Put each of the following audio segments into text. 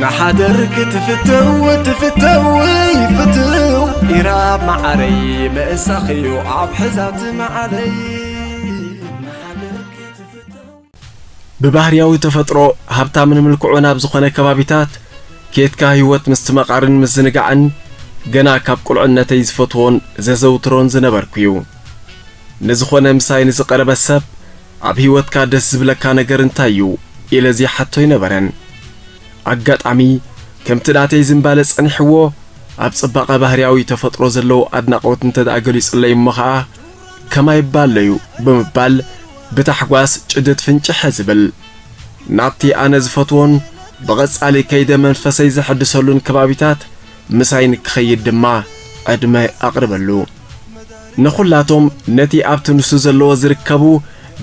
ንሓደር ክትፍተው ትፍተው ይፍትው ኢራ መዓረይ መእሳኽዮ ኣብ ሕዛት መዓለይ። ብባህርያዊ ተፈጥሮ ሃብታምን ምልኩዑን ኣብ ዝኾነ ከባቢታት ኬትካ ህይወት ምስትመቓርን ምዝንጋዕን ገና ካብ ቁልዕነተይ ዝፈትዎን ዘዘውትሮን ዝነበርኩ እዩ። ንዝኾነ ምሳይ ንዝቐረበ ሰብ ኣብ ህይወትካ ደስ ዝብለካ ነገር እንታይ እዩ ኢለ ዘይሓቶ ኣይነበረን። ኣጋጣሚ ከምቲ ናተይ ዝንባለ ጸኒሕዎ ኣብ ጽባቐ ባህርያዊ ተፈጥሮ ዘለዎ ኣድናቖት እንተ ደኣ ገሊጹለይ እሞ ኸኣ ከማይ ባለዩ ብምባል ብታሕጓስ ጭድድ ፍንጭሕ ዝብል ናብቲ ኣነ ዝፈትዎን ብቐጻሊ ከይደ መንፈሰይ ዘሐድሰሉን ከባቢታት ምሳይ ንክኸይድ ድማ ዕድመ ኣቕርበሉ። ንኹላቶም ነቲ ኣብቲ ንሱ ዘለዎ ዝርከቡ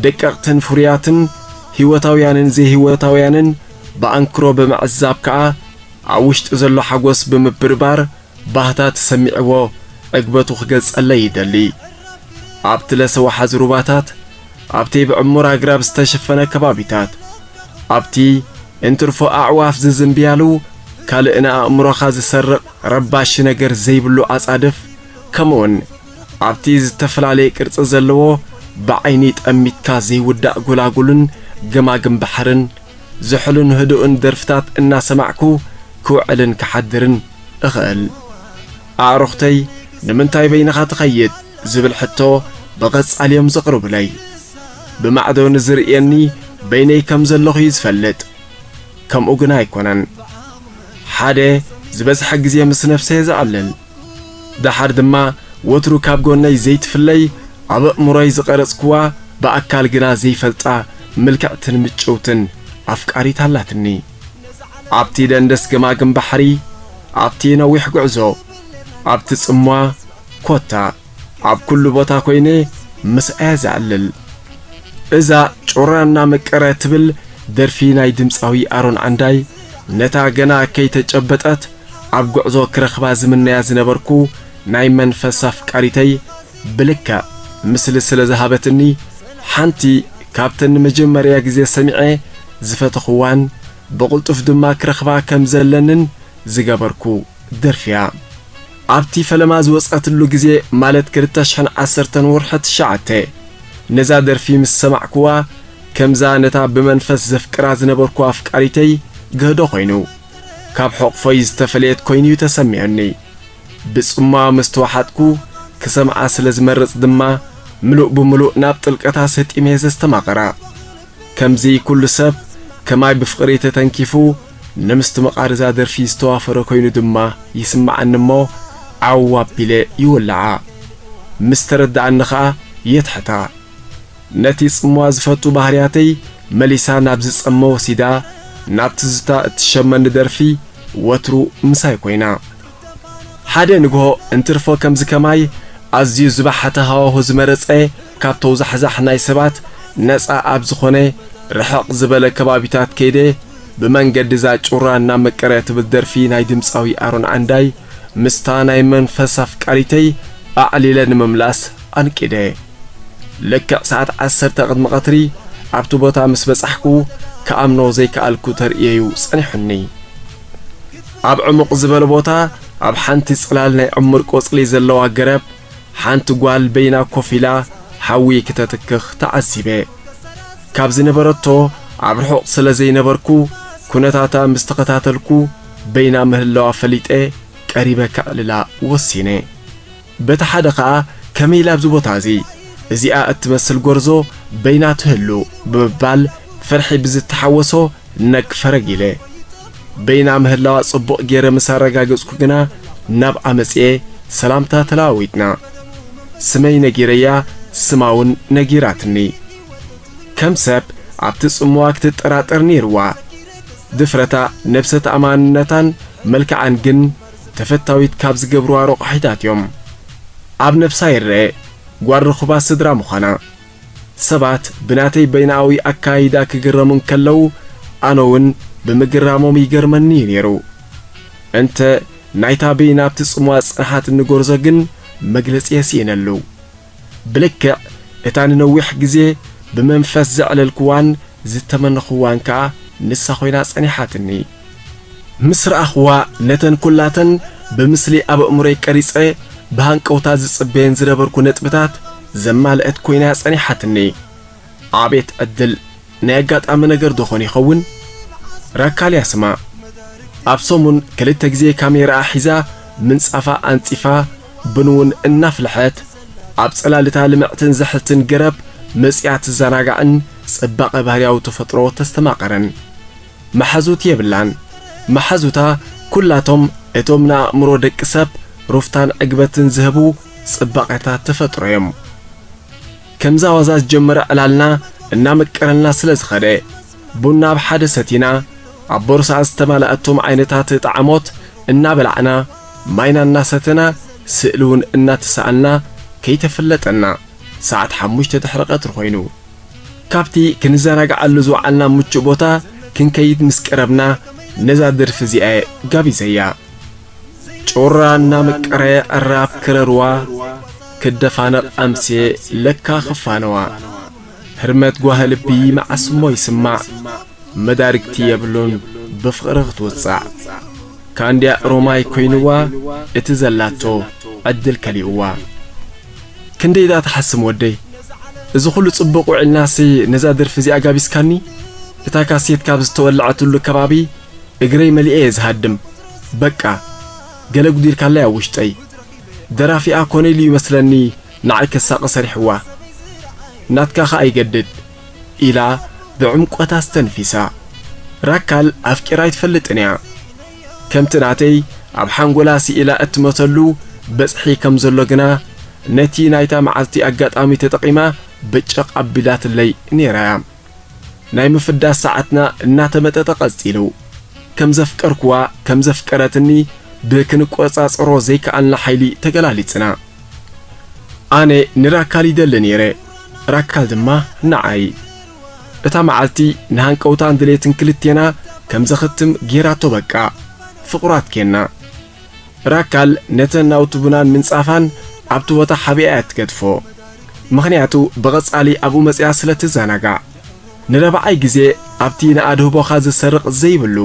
ደቀቕትን ፍሩያትን ህይወታውያንን ዘይህይወታውያንን ብኣንክሮ ብምዕዛብ ከኣ ኣብ ውሽጡ ዘሎ ሓጎስ ብምብርባር ባህታ ተሰሚዕዎ ዕግበቱ ክገልጸለይ ይደሊ። ኣብቲ ለሰ ወሓዚ ሩባታት፣ ኣብቲ ብዕሙር ኣግራብ ዝተሸፈነ ከባቢታት፣ ኣብቲ እንትርፎ ኣዕዋፍ ዝዝንብያሉ ካልእ ንኣእምሮኻ ዝሰርቕ ረባሺ ነገር ዘይብሉ ኣጻድፍ፣ ከምኡውን ኣብቲ ዝተፈላለየ ቅርጺ ዘለዎ ብዓይኒ ጠሚትካ ዘይውዳእ ጎላጉልን ገማግም ባሕርን ዝሑልን ህዱእን ደርፍታት እናሰማዕኩ ክውዕልን ክሓድርን እኽእል። ኣዕሩኽተይ ንምንታይ በይንኻ ትኸይድ ዝብል ሕቶ ብቐጻሊ እዮም ዘቕርቡለይ። ብማዕዶ ንዝርእየኒ በይነይ ከም ዘለኹ እዩ ዝፈልጥ። ከምኡ ግና ኣይኮነን። ሓደ ዝበዝሐ ግዜ ምስ ነፍሰይ እየ ዘዕልል። ደሓር ድማ ወትሩ ካብ ጎነይ ዘይትፍለይ ኣብ ኣእምሮይ ዝቐረጽክዋ ብኣካል ግና ዘይፈልጣ ምልክዕትን ምጭውትን ኣፍቃሪት ኣላትኒ። ኣብቲ ደንደስ ገማግም ባሕሪ፣ ኣብቲ ነዊሕ ጉዕዞ፣ ኣብቲ ጽምዋ፣ ኮታ ኣብ ኩሉ ቦታ ኮይነ ምስኣያ ዘዕልል። እዛ ጩራ እናመቀረ ትብል ደርፊ ናይ ድምጻዊ ኣሮን ዓንዳይ ነታ ገና ከይተጨበጠት ኣብ ጉዕዞ ክረኽባ ዝምነያ ዝነበርኩ ናይ መንፈስ ኣፍቃሪተይ ብልክዕ ምስሊ ስለ ዝሃበትኒ ሓንቲ ካብተን ንመጀመርያ ግዜ ሰሚዐ ዝፈተኽዋን ብቕልጡፍ ድማ ክረኽባ ከም ዘለንን ዝገበርኩ ደርፊ እያ። ኣብቲ ፈለማ ዝወጸትሉ ግዜ ማለት ክልተ ሽሕን ዓሰርተን ወርሒ ትሽዓተ ነዛ ደርፊ ምስ ሰማዕክዋ ከምዛ ነታ ብመንፈስ ዘፍቅራ ዝነበርኩ ኣፍቃሪተይ ገህዶ ኮይኑ ካብ ሕቕፎይ ዝተፈለየት ኮይኑ እዩ ተሰሚዑኒ። ብጽምዋ ምስ ተዋሓጥኩ ክሰምዓ ስለ ዝመርጽ ድማ ምሉእ ብምሉእ ናብ ጥልቀታ ሰጢመ እየ ዘስተማቕራ። ከምዚ ኩሉ ሰብ ከማይ ብፍቕሪ ተተንኪፉ ንምስትምቓር እዛ ደርፊ ዝተዋፈረ ኮይኑ ድማ ይስምዓኒ እሞ ዓው ኣቢለ ይውልዓ። ምስ ተረድኣኒ ኸኣ የትሕታ። ነቲ ጽምዋ ዝፈቱ ባህርያተይ መሊሳ ናብ ዝጸመ ወሲዳ ናብ ትዝታ እትሸመኒ ደርፊ ወትሩ ምሳይ ኮይና። ሓደ ንግሆ እንትርፎ ከምዚ ከማይ ኣዝዩ ዝበሓተ ሃዋሁ ዝመረጸ ካብ ተውዛሕዛሕ ናይ ሰባት ነጻ ኣብ ዝኾነ ርሕቕ ዝበለ ከባቢታት ከይደ ብመንገዲ እዛ ጩራ እናመቀረ ትብል ደርፊ ናይ ድምጻዊ ኣሮን ዓንዳይ ምስታ ናይ መንፈስ ኣፍቃሪተይ ኣዕሊለ ንምምላስ ኣንቂደ። ልክዕ ሰዓት ዓሰርተ ቅድሚ ቀትሪ ኣብቲ ቦታ ምስ በጻሕኩ ክኣምኖ ዘይከኣልኩ ተርእየዩ ጸኒሑኒ። ኣብ ዕሙቕ ዝበለ ቦታ ኣብ ሓንቲ ጽላል ናይ ዕሙር ቆጽሊ ዘለዋ ገረብ ሓንቲ ጓል በይና ኮፍ ኢላ ሓዊ ክተትክኽ ተዓዚበ። ካብ ዝነበረቶ ኣብ ርሑቕ ስለ ዘይነበርኩ ኩነታታ ምስ ተኸታተልኩ በይና ምህላዋ ፈሊጠ ቀሪበ ከዕልላ ወሲነ። በቲ ሓደ ኸኣ ከመይ ኢላ ኣብዚ ቦታ እዚ እዚኣ እትመስል ጎርዞ በይና ትህሉ ብምባል ፍርሒ ብዝተሓወሶ ነግ ፈረግ ኢለ። በይና ምህላዋ ጽቡቕ ገይረ ምስ ኣረጋገጽኩ ግና ናብኣ መጺኤ ሰላምታ ተለዋዊጥና። ስመይ ነጊረያ፣ ስማ እውን ነጊራትኒ። ከም ሰብ ኣብቲ ጽምዋ ክትጠራጠር ነይርዋ። ድፍረታ፣ ነብሰ ተኣማንነታን መልክዓን ግን ተፈታዊት ካብ ዝገብርዋ ረቑሒታት እዮም። ኣብ ነብሳ ይረአ ጓል ርኹባት ስድራ ምዃና። ሰባት ብናተይ በይናዊ ኣካይዳ ክግረሙ እንከለዉ፣ ኣነ እውን ብምግራሞም ይገርመኒ እዩ ነይሩ። እንተ ናይታ በይና ኣብቲ ጽምዋ ዝጸንሓትኒ ጎርዞ ግን መግለጺ የስኢነሉ። ብልክዕ እታ ንነዊሕ ግዜ ብመንፈስ ዘዕለልክዋን ዝተመነኽዋን ከኣ ንሳ ኮይና ጸኒሓትኒ። ምስ ረኣኽዋ፣ ነተን ኩላተን ብምስሊ ኣብ ኣእምሮይ ቀሪጸ ብሃንቀውታ ዝጽበየን ዝነበርኩ ነጥብታት ዘማልአት ኮይና ጸኒሓትኒ። ኣቤት ዕድል! ናይ ኣጋጣሚ ነገር ዶ ኾን ይኸውን? ራካል ያስማ ኣብ ሰሙን ክልተ ግዜ ካሜራኣ ሒዛ ምንጻፋ ኣንጺፋ ቡን እውን እናፍልሐት ኣብ ጸላልታ ልምዕትን ዝሕልትን ገረብ መጺኣ ትዘናጋዕን ጽባቐ ባህርያዊ ተፈጥሮ ተስተማቐርን። መሓዙት የብላን። መሓዙታ ኩላቶም እቶም ንኣእምሮ ደቂ ሰብ ሩፍታን ዕግበትን ዝህቡ ጽባቐታት ተፈጥሮ እዮም። ከምዛ ዋዛ ዝጀመረ ዕላልና እናመቀረልና ስለ ዝኸደ፣ ቡና ኣብ ሓደ ሰቲና፣ ኣብ ቦርሳ ዝተማልኣቶም ዓይነታት ጣዕሞት እናበላዕና፣ ማይና እናሰተና፣ ስእሊ እውን እናተሳእልና ከይተፈለጠና፣ ሰዓት ሓሙሽተ ድሕሪ ቀትሪ ኮይኑ። ካብቲ ክንዘናግዓሉ ዝወዓልና ምቹእ ቦታ ክንከይድ ምስ ቀረብና፣ ነዛ ደርፊ እዚኣ እየ ጋቢዘያ። ጩራ እናመቀረ ዕራብ ክረርዋ፣ ክደፋነቕ ኣምሴ ለካ ክፋነዋ። ህርመት ጓህ ልቢ መዓስ እሞ ይስማዕ፣ መዳርግቲ የብሉን ብፍቕሪ ክትውጻዕ። ካንድያ ሮማይ ኮይንዋ እቲ ዘላቶ ዕድል ከሊእዋ። ክንደይ ደኣ ትሓስም ወደይ? እዚ ኹሉ ጽቡቕ ውዒልናሲ ነዛ ደርፊ እዚኣ ጋቢስካኒ? እታ ካሴት ካብ ዝተወልዐትሉ ከባቢ እግረይ መሊኤ እየ ዝሃድም። በቃ፣ ገለ ጉዲልካለይ ኣብ ውሽጠይ። ደራፊኣ ኮነ ኢሉ ይመስለኒ ንዓይ ከሳቒ ሰሪሕዋ። ናትካ ኸኣ ይገድድ፣ ኢላ ብዕምቆት ኣስተንፊሳ። ራካል ኣፍቂራ ኣይትፈልጥን እያ። ከምቲ ናተይ ኣብ ሓንጎላ ስኢላ እትመተሉ በጽሒ ከም ዘሎ ግና፣ ነቲ ናይታ መዓልቲ ኣጋጣሚ ተጠቒማ ብጭቕ ኣቢላትለይ ነይራ እያ። ናይ ምፍዳስ ሰዓትና እናተመጠጠ ቀጺሉ። ከም ዘፍቀርኩዋ፣ ከም ዘፍቀረትኒ ብክንቆጻጸሮ ዘይከኣልና ሓይሊ ተገላሊጽና። ኣነ ንራካል ይደሊ ነይረ፣ ራካል ድማ ንዓይ። እታ መዓልቲ ንሃንቀውታን ድሌትን ክልቴና ከም ዘኽትም ጌራቶ በቃ። ፍቑራት ኬና። ራካል ነተን ናውቲ ቡናን ምንጻፋን ኣብቲ ቦታ ሓቢኣ እያ ትገድፎ። ምኽንያቱ ብቐጻሊ ኣብኡ መጺኣ ስለ ትዘናጋዕ። ንረብዓይ ግዜ ኣብቲ ንኣድህቦኻ ዘሰርቕ ዘይብሉ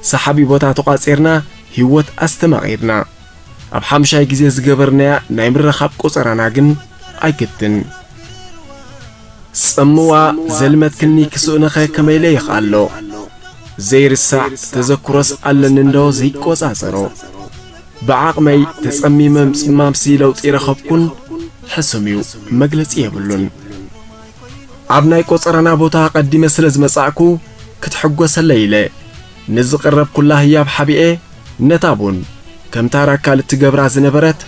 ሰሓቢ ቦታ ተቋጺርና ህይወት ኣስተማቒርና። ኣብ ሓምሻይ ግዜ ዝገበርናያ ናይ ምርኻብ ቆጸራና ግን ኣይግድን። ጽምዋ ዘልመትክኒ ክስእንኸ ከመይ ኢለ ይኽኣሎ? ዘይርሳዕ ተዘክሮስ ኣለኒ እንዶ ዘይቆጻጸሮ። ብዓቕመይ ተጸሚመ ምጽማምሲ ለውጢ ረኸብኩን ሕሱም እዩ፣ መግለጺ የብሉን። ኣብ ናይ ቆጸራና ቦታ ኣቐዲመ ስለ ዝመጻእኩ ክትሕጎሰለይ ኢለ ንዝቐረብኩላ ህያብ ሓቢኤ ነታ ቡን፣ ከምታ ራካል እትገብራ ዝነበረት፣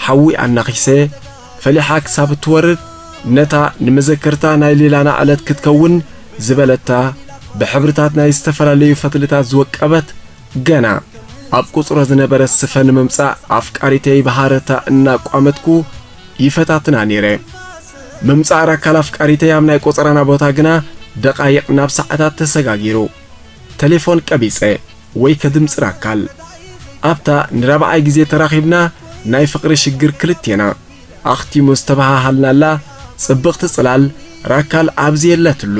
ሓዊ ኣናኺሰ፣ ፈሊሓ ክሳብ እትወርድ፣ ነታ ንመዘከርታ ናይ ሌላና ዕለት ክትከውን ዝበለታ፣ ብሕብርታት ናይ ዝተፈላለዩ ፈትልታት ዝወቀበት፣ ገና ኣብ ቁጽሮ ዝነበረት ስፈ ንምምጻእ ኣፍቃሪተይ ብሃረታ እናቋመትኩ ይፈታትና ነይረ። ምምጻእ ራካል ኣፍቃሪተይ ኣብ ናይ ቆጸራና ቦታ ግና ደቓይቕ ናብ ሰዓታት ተሰጋጊሩ። ተሌፎን ቀቢጸ። ወይ ከድምጽ ራካል። ኣብታ ንራብዓይ ግዜ ተራኺብና ናይ ፍቕሪ ሽግር ክልቴና ኣኽቲሙ ዝተበሃሃልናላ ጽብቕቲ ጽላል ራካል ኣብዚ የለትሉ።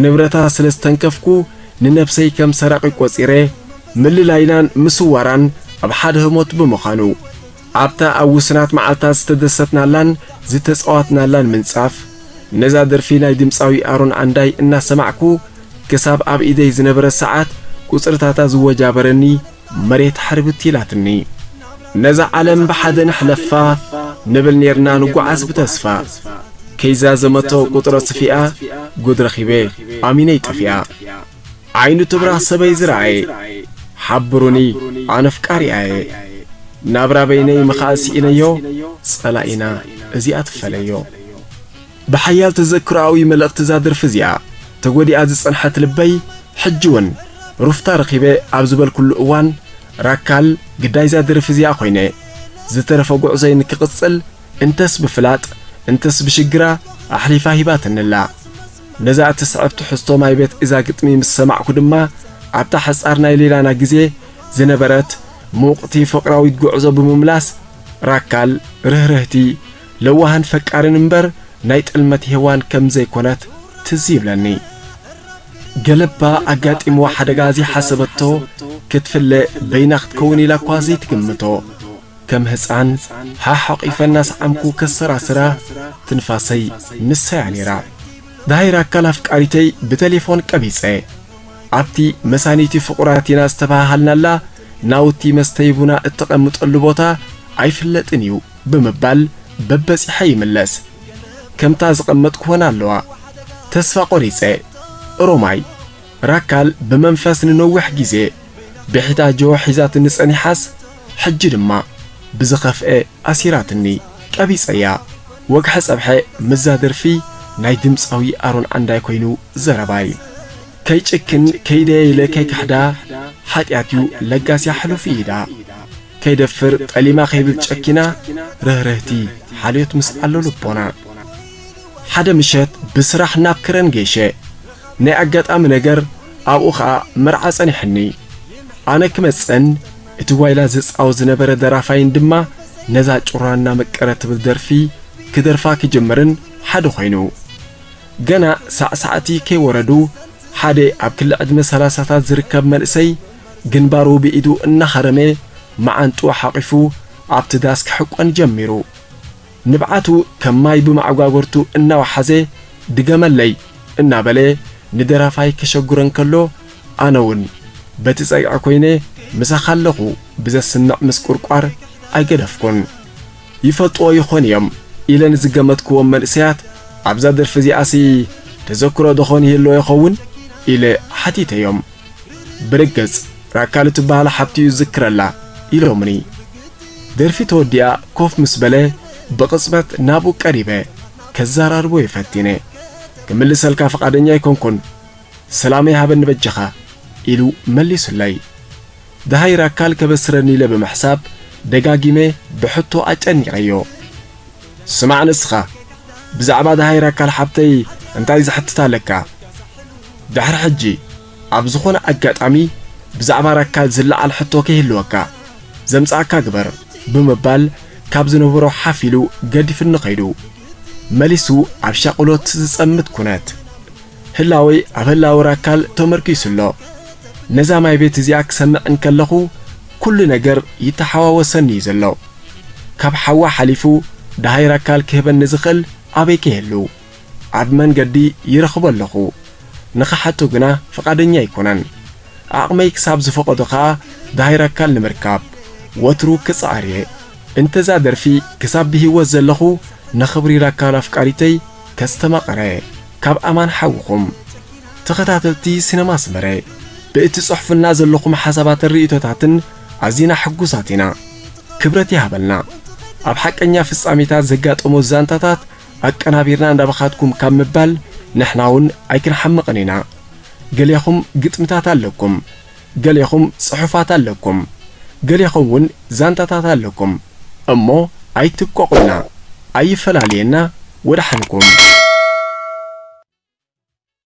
ንብረታ ስለ ዝተንከፍኩ ንነብሰይ ከም ሰራቒ ቆጺረ ምልላይናን ምስዋራን ኣብ ሓደ ህሞት ብምዃኑ ኣብታ ኣብ ውስናት መዓልታት ዝተደሰትናላን ዝተጻወትናላን ምንጻፍ ነዛ ደርፊ ናይ ድምጻዊ ኣሮን ዓንዳይ እናሰማዕኩ ክሳብ ኣብ ኢደይ ዝነበረ ሰዓት ቁጽርታታ ዝወጃበረኒ መሬት ሕርብት ኢላትኒ። ነዛ ዓለም ብሓደ ንሕለፋ ንብል ኔርና ንጓዓዝ ብተስፋ። ከይዛዘመቶ ቁጽሮ ስፊኣ ጉድ ረኺበ ኣሚነይ ጠፊኣ። ዓይኑ ትብራህ ሰበይ ዝረኣየ ሓብሩኒ ኣነ ኣፍቃሪኣየ። ናብራ በይነይ ምኻእ ስኢነዮ ጸላኢና እዚኣ ትፈለዮ። ብሓያል ተዘክሮኣዊ መልእኽቲ እዛ ደርፊ እዚኣ ተጎዲኣ ዝጸንሐት ልበይ፣ ሕጂ እውን ሩፍታ ረኺበ ኣብ ዝበልኩሉ እዋን፣ ራካል ግዳይ እዛ ደርፊ እዚኣ ኮይነ፣ ዝተረፈ ጉዕዞይ ንክቕጽል፣ እንተስ ብፍላጥ፣ እንተስ ብሽግራ ኣሕሊፋ ሂባትንላ። ነዛ እትስዕብ ትሕዝቶ ማይ ቤት እዛ ግጥሚ ምስ ሰማዕኩ ድማ፣ ኣብታ ሕጻር ናይ ሌላና ግዜ ዝነበረት ምውቕቲ ፍቕራዊት ጉዕዞ ብምምላስ፣ ራካል፣ ርህርህቲ፣ ለዋህን ፈቃርን እምበር፣ ናይ ጥልመት ሄዋን ከም ዘይኮነት ትዝ ይብለኒ። ገለባ ኣጋጢምዋ ሓደጋ ዘይሓሰበቶ ክትፍለ በይና ክትከውን ኢላ እኳ ዘይትግምቶ፣ ከም ህፃን ሓሓቒፈ እናሰዓምኩ ከሰራስራ ትንፋሰይ ንሳያ ነይራ። ዳሃይር ኣካል ኣፍቃሪተይ ብቴሌፎን ቀቢፀ። ኣብቲ መሳኒቲ ፍቑራት ኢና ዝተባሃሃልናላ ናውቲ መስተይ ቡና እተቐምጠሉ ቦታ ኣይፍለጥን እዩ ብምባል በበፂሐ ይምለስ። ከምታ ዝቐመጥኩወን ኣለዋ። ተስፋ ቆሪፀ። ኦሮማይ ራካል ብመንፈስ ንነዊሕ ግዜ ብሒታ ጆ ሒዛትኒ ጸኒሓስ፣ ሕጂ ድማ ብዝኸፍኤ ኣሲራትኒ። ቀቢጸያ። ወግሐ ጸብሐ ምዛ ደርፊ ናይ ድምጻዊ ኣሮን ዓንዳይ ኮይኑ ዘረባይ። ከይጭክን ከይደየ ኢለ ከይክሕዳ፣ ሓጢኣት'ዩ ለጋስያ ሕሉፍ ኢዳ። ከይደፍር ጠሊማ ከይብል ጨኪና፣ ርህርህቲ ሓልዮት ምስ ኣሎ ልቦና። ሓደ ምሸት ብስራሕ ናብ ከረን ገይሸ። ናይ ኣጋጣሚ ነገር ኣብኡ ኸኣ መርዓ ጸኒሕኒ። ኣነ ክመጽእን እቲ ዋይላ ዝጻወት ዝነበረ ደራፋይን ድማ ነዛ ጩራ እናመቀረ ትብል ደርፊ ክደርፋ ክጅምርን ሓደ ኮይኑ። ገና ሳዕሳዕቲ ከይወረዱ ሓደ ኣብ ክሊ ዕድመ ሰላሳታት ዝርከብ መንእሰይ ግንባሩ ብኢዱ እናኸረመ መዓንጥኡ ሓቒፉ ኣብቲ ዳስ ክሕቆን ጀሚሩ። ንብዓቱ ከም ማይ ብማዕጓጉርቱ እናወሓዘ ድገመለይ እናበለ ንደራፋይ ከሸጉረን ከሎ ኣነ እውን በቲ ጸግዒ ኮይነ ምሳኻ ኣለኹ ብዘስምዕ ምስቁርቋር ኣይገደፍኩን። ይፈልጥዎ ይኾን እዮም ኢለ ንዝገመትክዎም መንእሰያት ኣብዛ ደርፊ እዚኣሲ ተዘክሮ ዶኾን ይህልዎ ይኸውን ኢለ ሓቲተዮም። ብርግጽ ራካል እትበሃል ሓብቲ'ዩ ዝዝክረላ ኢሎምኒ። ደርፊ ተወዲኣ ኮፍ ምስ በለ ብቕጽበት ናብኡ ቀሪበ ከዘራርቦ ፈቲነ። ክምልሰልካ ፍቓደኛ ኣይኮንኩን። ሰላመይ ሃበኒ በጃኻ ኢሉ መሊሱለይ። ደሃይ ራካል ከበስረኒ ኢለ ብምሕሳብ ደጋጊመ ብሕቶ ኣጨኒቐዮ። ስማዕ ንስኻ፣ ብዛዕባ ደሃይ ራካል ሓብተይ እንታይ ዝሕትት ኣለካ? ድሕሪ ሕጂ ኣብ ዝኾነ ኣጋጣሚ ብዛዕባ ራካል ዝለዓል ሕቶ ከይህልወካ ዘምጽኣካ ግበር ብምባል ካብ ዝነበሮ ሓፍ ኢሉ ገዲፍኒ ኸይዱ። መሊሱ ኣብ ሻቕሎት ዝጸምት ኩነት። ህላወይ ኣብ ህላወ ራካል ተመርኪሱ ኣሎ። ነዛ ማይ ቤት እዚኣ ክሰምዕ እንከለኹ ኩሉ ነገር ይተሓዋወሰኒ እዩ ዘሎ። ካብ ሓዋ ሓሊፉ ደሃይ ራካል ክህበኒ ዝኽእል ኣበይ ከይህሉ? ኣብ መንገዲ ይረኽቦ ኣለኹ። ንኽሓቶ ግና ፍቓደኛ ኣይኮነን። ዓቕመይ ክሳብ ዝፈቐዶ ኸኣ ደሃይ ራካል ንምርካብ ወትሩ ክጽዓር እየ። እንተዛ ደርፊ ክሳብ ብህይወት ዘለኹ ንኽብሪ ራካል ኣፍቃሪተይ ከስተማቕረ ካብ ኣማን ሓውኹም ተኸታተልቲ ሲነማ ኣስመረ ብእቲ ጽሑፍና ዘለኹም ሓሳባትን ርእይቶታትን ኣዚና ሕጉሳት ኢና። ክብረት ይሃበልና። ኣብ ሓቀኛ ፍጻሜታት ዘጋጠሙ ዛንታታት ኣቀናቢርና እንዳበኻትኩም ካብ ምባል ንሕና እውን ኣይክንሓምቕን ኢና። ገሌኹም ግጥምታት ኣለኩም፣ ገሌኹም ጽሑፋት ኣለኩም፣ ገሌኹም እውን ዛንታታት ኣለኩም። እሞ ኣይትብቀቑልና፣ ኣይፈላልየና፣ ወደሓንኩም።